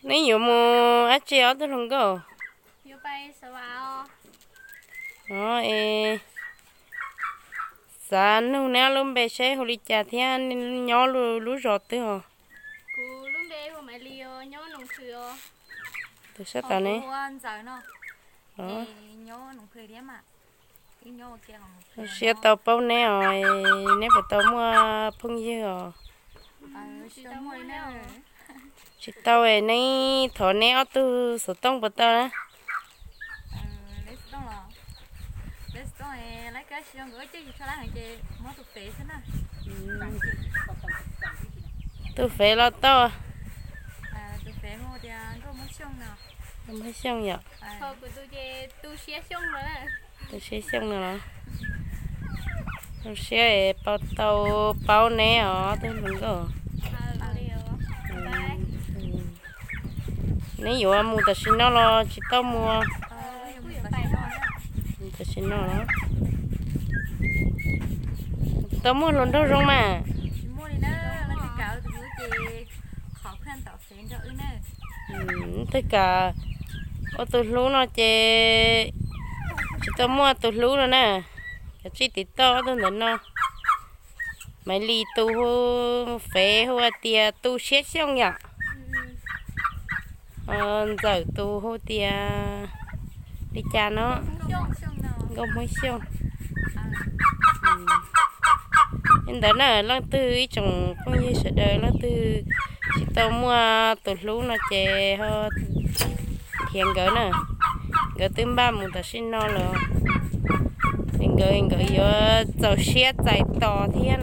Neb yuav mus dab tsi ob tug hluas nkauj? Os, es xav nug neb ob lub npe seb hu li cas thiab nyob lub zos twg os? Tus sab tod ne? Zoo siab tau paub neb os, neb puas tau muaj phooj ywg os? Tsis tau, neb thov neb ob tug xov tooj puas tau na? Tus fev los tau. Muaj Xyooj yom? Tu siab Xyooj no los? Zoo siab es tau paub neb os tus hluas nkauj. Neb yuav mus tam sim no los tsis tau mus? Tam sim no los? Tau muaj hluas nraug zoo mas. Twb kam ua tus hlub no ces tsis tau muaj tus hlub no na. Cov tsij tim toj ob tug ntawm no. Maiv Lis tus hu, fev hu hais tias Tu Siab Xyooj yom? Ntxawm tus hu tias li cas no? Nkauj Hmoob Xyooj. Li ntawd na, leej twg ib tsoom phooj ywg sawv daws leej twg tsis tau muaj tus hlub no ces ho qhia nkawd na. Nkawd twb npaj mus tam sim no lawm. Es nkawd, nkawd yuav txaus siab txais tos thiab.